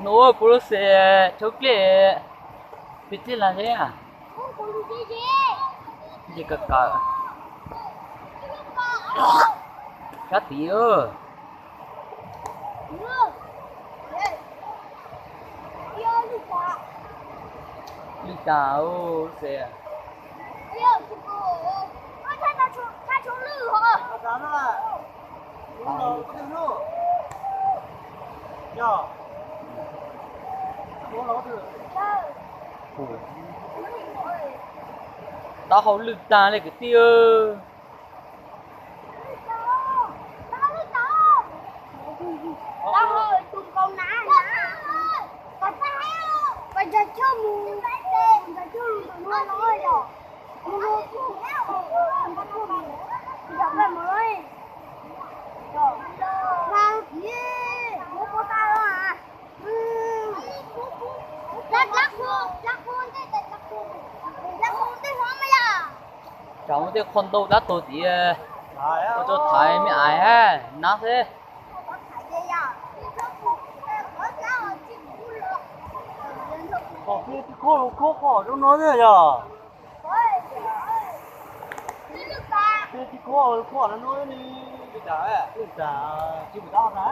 Nuav puv lub xes rhaub dlej, peb dlej laj zeb a. Ces kawm kawm sab tid. Lwj tag lub xes. Taub hau lwj tag li kwv tij. Tsam muaj tej qhua ntau dab tuag tid, ua rau thaiv me ais hab nab xwb. Peb tsis khob, khob qhov zoo no yog. Peb tsis khob, khob no no li, li cas, li cas tsis pum tab na.